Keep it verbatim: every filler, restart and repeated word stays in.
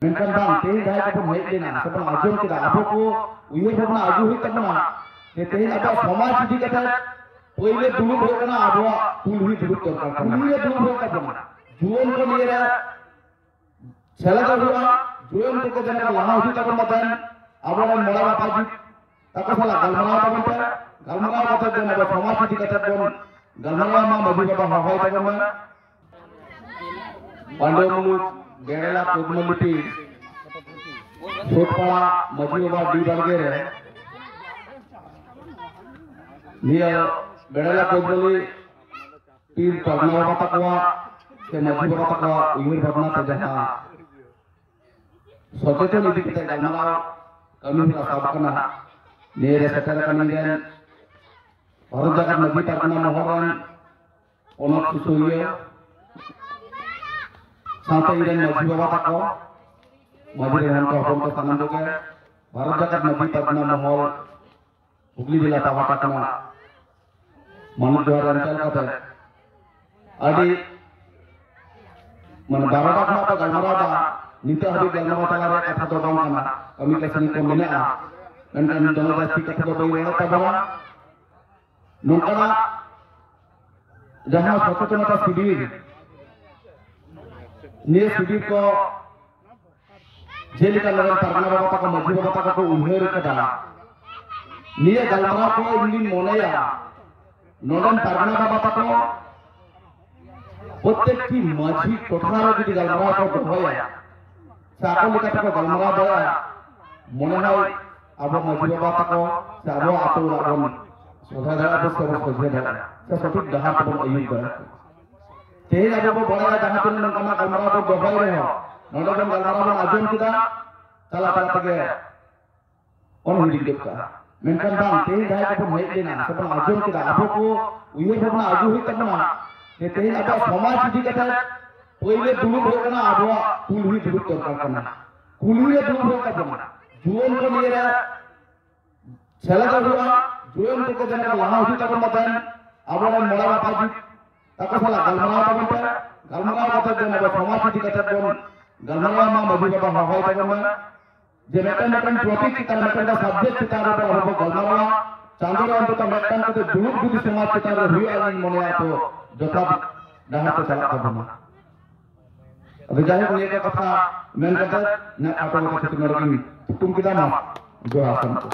ᱢᱮᱱᱠᱷᱟᱱ ᱵᱟᱝ, ᱛᱮᱦᱮᱧ ᱡᱟᱦᱟᱸᱭ ᱠᱚᱵᱚᱱ ᱦᱮᱡ ᱞᱮᱱᱟ ᱥᱮᱵᱚᱱ ᱟᱸᱡᱚᱢ ᱠᱮᱫᱟ, ᱟᱵᱚ ᱠᱚ ᱩᱭᱦᱟᱹᱨ ᱵᱷᱟᱵᱽᱱᱟ ᱟᱹᱜᱩ ᱦᱩᱭᱩᱜ ᱛᱟᱵᱚᱱᱟ ᱡᱮ ᱛᱮᱦᱮᱧ ᱟᱵᱚᱣᱟᱜ ᱥᱚᱢᱟᱡᱽ ᱤᱫᱤ ᱠᱟᱛᱮ ᱯᱳᱭᱞᱳ ᱫᱩᱲᱩᱵ ᱦᱩᱭᱩᱜ ᱠᱟᱱᱟ ᱟᱵᱚᱣᱟᱜ ᱠᱩᱞᱦᱤ ᱫᱩᱲᱩᱵ ᱫᱚᱨᱠᱟᱨ ᱠᱟᱱᱟ᱾ ᱠᱩᱞᱦᱤ ᱨᱮ ᱫᱩᱲᱩᱵ ᱦᱩᱭᱩᱜ ᱛᱟᱵᱚᱱᱟ, ᱡᱩᱣᱟᱹᱱ ᱠᱚ ᱱᱤᱭᱮ ᱨᱮ ᱥᱮᱞᱮᱫᱚᱜ ᱦᱩᱭᱩᱜᱼᱟ, ᱡᱩᱣᱟᱹᱱ ᱠᱚᱠᱚ ᱡᱮᱱᱚ ᱠᱚ ᱞᱟᱦᱟ ᱦᱤᱡᱩᱜ ᱛᱟᱵᱚᱱ ᱢᱟ᱾ ᱛᱮᱦᱮᱧ ᱟᱵᱚᱨᱮᱱ ᱢᱚᱬᱮ ᱢᱟᱯᱟᱡᱤ ᱛᱟᱠᱚ ᱥᱟᱞᱟᱜ ᱜᱟᱞᱢᱟᱨᱟᱣ ᱛᱟᱵᱚᱱ ᱯᱮ, ᱜᱟᱞᱢᱟᱨᱟᱣ ᱠᱟᱛᱮ ᱡᱮᱱᱚ ᱟᱵᱚ ᱥᱚᱢᱟᱡᱽ ᱤᱫᱤ ᱠᱟᱛᱮ ᱵᱚᱱ ᱜᱟᱞᱢᱟᱨᱟᱣ ᱢᱟ, ᱢᱟᱹᱡᱷᱤ ᱵᱟᱵᱟ ᱦᱚᱦᱚᱭ ᱛᱟᱵᱚᱱ ᱢᱟ᱾ ᱯᱟᱸᱰᱮ ᱢᱩᱞᱩᱠ ᱵᱮᱲᱮᱞᱟ ᱯᱚᱫᱽᱢᱚᱞᱤ ᱯᱤᱲ ᱥᱳᱫᱯᱟᱲᱟ ᱢᱟᱹᱡᱷᱤ ᱵᱟᱵᱟ ᱰᱤ ᱵᱟᱲᱜᱮ ᱨᱮ ᱱᱤᱭᱟᱹ ᱵᱮᱲᱮᱞᱟ ᱯᱚᱫᱽᱢᱚᱞᱤ ᱯᱤᱲ ᱯᱟᱨᱜᱟᱱᱟ ᱵᱟᱵᱟ ᱛᱟᱠᱚᱣᱟᱜ ᱥᱮ ᱢᱟᱹᱡᱷᱤ ᱵᱟᱵᱟ ᱛᱟᱠᱚᱣᱟᱜ ᱩᱭᱦᱟᱹᱨ ᱵᱷᱟᱵᱽᱱᱟ ᱛᱮ ᱡᱟᱦᱟᱸ ᱥᱚᱪᱮᱛᱚᱱ ᱤᱫᱤ ᱠᱟᱛᱮ ᱜᱟᱞᱢᱟᱨᱟᱣ ᱠᱟᱹᱢᱤ ᱦᱚᱨᱟ ᱥᱟᱵ ᱟᱠᱟᱱᱟ, ᱱᱤᱭᱟᱹ ᱨᱮ ᱥᱮᱴᱮᱨ ᱟᱠᱟᱱ ᱤᱧ ᱨᱮᱱ ᱵᱷᱟᱨᱚᱛ ᱡᱟᱠᱟᱛ ᱢᱟᱹᱡᱷᱤ ᱯᱟᱨᱜᱟᱱᱟ ᱢᱚᱦᱚᱞ ᱨᱮᱱ ᱯᱚᱱᱚᱛ ᱥᱩᱥᱟᱹᱨᱤᱭᱟᱹ, ᱥᱟᱶᱛᱮ ᱤᱧ ᱨᱮᱱ ᱢᱟᱹᱡᱷᱤ ᱵᱟᱵᱟ ᱛᱟᱠᱚ, ᱢᱟᱹᱡᱷᱤ ᱨᱮᱱ ᱦᱚᱱ ᱠᱚ ᱦᱚᱯᱚᱱ ᱠᱚ, ᱥᱟᱱᱟᱢ ᱠᱚᱜᱮ ᱵᱷᱟᱨᱚᱛ ᱡᱟᱠᱟᱛ ᱢᱟᱹᱡᱷᱤ ᱯᱟᱨᱜᱟᱱᱟ ᱢᱚᱦᱚᱞ ᱦᱩᱜᱽᱞᱤ ᱡᱮᱞᱟ ᱯᱟᱦᱴᱟ ᱠᱷᱚᱱᱟᱜ ᱢᱟᱱᱚᱛ ᱡᱚᱦᱟᱨ ᱮᱢ ᱪᱟᱞ ᱠᱟᱛᱮ ᱟᱹᱰᱤ ᱢᱟᱱᱮ ᱵᱟᱨᱚᱴᱟ ᱠᱷᱚᱱᱟᱜ ᱠᱚ ᱜᱟᱞᱢᱟᱨᱟᱣ ᱮᱫᱟ, ᱱᱤᱛᱚᱜ ᱦᱟᱹᱵᱤᱡ ᱜᱟᱞᱢᱟᱨᱟᱣ ᱛᱟᱞᱟ ᱨᱮ ᱠᱟᱛᱷᱟ ᱫᱚ ᱵᱟᱝ ᱠᱟᱱᱟ, ᱠᱟᱹᱢᱤ ᱠᱟᱹᱥᱱᱤ ᱠᱚ ᱢᱮᱱᱟᱜᱼᱟ, ᱢᱮᱱᱠᱷᱟᱱ ᱫᱚᱢᱮ ᱡᱟᱹᱥᱛᱤ ᱠᱟᱛᱷᱟ ᱫᱚ ᱵᱟᱹᱧ ᱨᱚᱲᱮᱫ ᱛᱟᱵᱚᱱᱟ᱾ ᱱᱚᱝᱠᱟᱱᱟᱜ ᱡᱟᱦᱟᱸ ᱥᱚᱪᱮᱛᱚᱱᱚᱛᱟ ᱥᱤᱵᱤᱨ, ᱱᱤᱭᱟᱹ ᱥᱤᱵᱤᱨ ᱠᱚ ᱡᱮᱞᱮᱠᱟ ᱱᱚᱰᱮᱱ ᱯᱟᱨᱜᱟᱱᱟ ᱵᱟᱵᱟ ᱛᱟᱠᱚ, ᱢᱟᱹᱡᱷᱤ ᱵᱟᱵᱟ ᱛᱟᱠᱚ ᱠᱚ ᱩᱭᱦᱟᱹᱨ ᱠᱟᱫᱟ, ᱱᱤᱭᱟᱹ ᱜᱟᱞᱢᱟᱨᱟᱣ ᱠᱚ ᱤᱧ ᱫᱩᱧ ᱢᱚᱱᱮᱭᱟ ᱱᱚᱰᱮᱱ ᱯᱟᱨᱜᱟᱱᱟ ᱵᱟᱵᱟ ᱛᱟᱠᱚ ᱯᱨᱚᱛᱮᱠᱴᱤ ᱢᱟᱹᱡᱷᱤ ᱴᱚᱴᱷᱟ ᱨᱮ ᱡᱩᱫᱤ ᱜᱟᱞᱢᱟᱨᱟᱣ ᱠᱚ ᱫᱚᱦᱚᱭᱟ ᱥᱮ ᱟᱠᱚ ᱞᱮᱠᱟ ᱛᱮᱠᱚ ᱜᱟᱞᱢᱟᱨᱟᱣ ᱫᱟᱲᱮᱭᱟᱜᱼᱟ, ᱢᱚᱱᱮ ᱦᱚᱭ ᱟᱵᱚ ᱢᱟᱹᱡᱷᱤ ᱵᱟᱵᱟ ᱛᱟᱠᱚ ᱥᱮ ᱟᱵᱚᱣᱟᱜ ᱟᱹᱛᱩ ᱚᱲᱟᱜ ᱵᱚᱱ ᱥᱚᱡᱷᱮ ᱫᱟᱲᱮᱭᱟᱜᱼᱟ, ᱥᱮ ᱵᱚᱱ ᱥᱚᱡᱷᱮ ᱫᱟᱲᱮᱭᱟᱜᱼᱟ, ᱥᱮ ᱥᱚᱴᱷᱤᱠ ᱰᱟᱦᱟᱨ ᱛᱮᱵᱚᱱ ᱟᱹᱭᱩᱨ ᱫᱟᱲᱮᱭᱟᱜᱼᱟ᱾ ᱛᱮᱦᱮᱧ ᱟᱵᱚ ᱵᱚᱱ ᱵᱟᱲᱟᱭᱟ ᱡᱟᱦᱟᱸ ᱛᱤᱱᱟᱹᱜ ᱱᱚᱝᱠᱟᱱᱟᱜ ᱜᱟᱞᱢᱟᱨᱟᱣ ᱵᱚᱱ ᱫᱚᱦᱚᱭ ᱨᱮᱦᱚᱸ, ᱱᱚᱰᱮ ᱵᱚᱱ ᱜᱟᱞᱢᱟᱨᱟᱣ ᱵᱚᱱ ᱟᱸᱡᱚᱢ ᱠᱮᱫᱟ, ᱪᱟᱞᱟᱜ ᱛᱟᱞᱟ ᱛᱮᱜᱮ ᱚᱱ ᱦᱤᱲᱤᱧ ᱜᱚᱫ ᱠᱟᱜᱼᱟ᱾ ᱢᱮᱱᱠᱷᱟᱱ ᱵᱟᱝ, ᱛᱮᱦᱮᱧ ᱡᱟᱦᱟᱸᱭ ᱠᱚᱵᱚᱱ ᱦᱮᱡ ᱞᱮᱱᱟ ᱥᱮ ᱵᱚᱱ ᱟᱸᱡᱚᱢ ᱠᱮᱫᱟ, ᱟᱵᱚ ᱠᱚ ᱩᱭᱦᱟᱹᱨ ᱵᱷᱟᱵᱽᱱᱟ ᱟᱹᱜᱩ ᱦᱩᱭᱩᱜ ᱛᱟᱵᱚᱱᱟ ᱡᱮ ᱛᱮᱦᱮᱧ ᱟᱵᱚᱣᱟᱜ ᱥᱚᱢᱟᱡᱽ ᱤᱫᱤ ᱠᱟᱛᱮ ᱯᱳᱭᱞᱳ ᱫᱩᱲᱩᱵ ᱦᱩᱭᱩᱜ ᱠᱟᱱᱟ, ᱟᱵᱚᱣᱟᱜ ᱠᱩᱞᱦᱤ ᱫᱩᱲᱩᱵ ᱫᱚᱨᱠᱟᱨ ᱠᱟᱱᱟ᱾ ᱠᱩᱞᱦᱤ ᱨᱮ ᱫᱩᱲᱩᱵ ᱦᱩᱭᱩᱜ ᱛᱟᱵᱚᱱᱟ, ᱡᱩᱣᱟᱹᱱ ᱠᱚ ᱱᱤᱭᱮ ᱨᱮ ᱥᱮᱞᱮᱫᱚᱜ ᱦᱩᱭᱩᱜᱼᱟ, ᱡᱩᱣᱟᱹᱱ ᱠᱚᱠᱚ ᱡᱮᱱᱚ ᱠᱚ ᱞᱟᱦᱟ ᱦᱤᱡᱩᱜ ᱛᱟᱵᱚᱱ ᱢᱟ᱾ ᱛᱮᱦᱮᱧ ᱟᱵᱚᱨᱮᱱ ᱢᱚᱬᱮ ᱢᱟᱯᱟᱡᱤ ᱛᱟᱠᱚ ᱥᱟᱞᱟᱜ ᱜᱟᱞᱢᱟᱨᱟᱣ ᱛᱟᱵᱚᱱ ᱯᱮ, ᱜᱟᱞᱢᱟᱨᱟᱣ ᱠᱟᱛᱮ ᱡᱮᱱᱚ ᱟᱵᱚ ᱥᱚᱢᱟᱡᱽ ᱤᱫᱤ ᱠᱟᱛᱮ ᱵᱚᱱ ᱜᱟᱞᱢᱟᱨᱟᱣ ᱢᱟ ᱢᱟᱹᱡᱷᱤ ᱵᱟᱵᱟ ᱦᱚᱦᱚᱭ ᱛᱟᱵᱚᱱ ᱢᱟ, ᱡᱮ ᱢᱤᱫᱴᱟᱝ ᱢᱤᱫᱴᱟᱝ ᱴᱚᱯᱤᱠ ᱪᱮᱛᱟᱱ ᱨᱮ, ᱢᱤᱫᱴᱟᱝ ᱥᱟᱵᱡᱮᱠᱴ ᱪᱮᱛᱟᱱ ᱨᱮ ᱟᱵᱚ ᱵᱚ ᱜᱟᱞᱢᱟᱨᱟᱣᱟ᱾ ᱪᱟᱸᱫᱳ ᱨᱮ ᱚᱱᱛᱚᱛᱚ ᱢᱤᱫᱴᱟᱝ ᱠᱟᱛᱮ ᱫᱩᱲᱩᱵ ᱡᱩᱫᱤ ᱥᱚᱢᱟᱡᱽ ᱪᱮᱛᱟᱱ ᱨᱮ ᱦᱩᱭᱩᱜᱼᱟ, ᱤᱧ ᱢᱚᱱᱮᱭᱟ ᱛᱚ ᱡᱚᱛᱷᱟᱛ ᱰᱟᱦᱟᱨ ᱛᱮ ᱪᱟᱞᱟᱜ ᱛᱟᱵᱚᱱᱟ᱾ ᱟᱫᱚ ᱡᱟᱭᱦᱳᱠ, ᱱᱤᱭᱟᱹ ᱠᱚ ᱠᱟᱛᱷᱟ ᱢᱮᱱ ᱠᱟᱛᱮ ᱤᱧᱟᱹᱜ ᱠᱷᱟᱴᱚ ᱢᱟᱪᱷᱟ ᱛᱷᱩᱛᱤ ᱱᱚᱰᱮ ᱜᱤᱧ ᱛᱷᱩᱠᱩᱢ ᱠᱮᱫᱟ᱾ ᱢᱟ ᱡᱚᱦᱟᱨ ᱥᱟᱱᱟᱢ ᱠᱚ᱾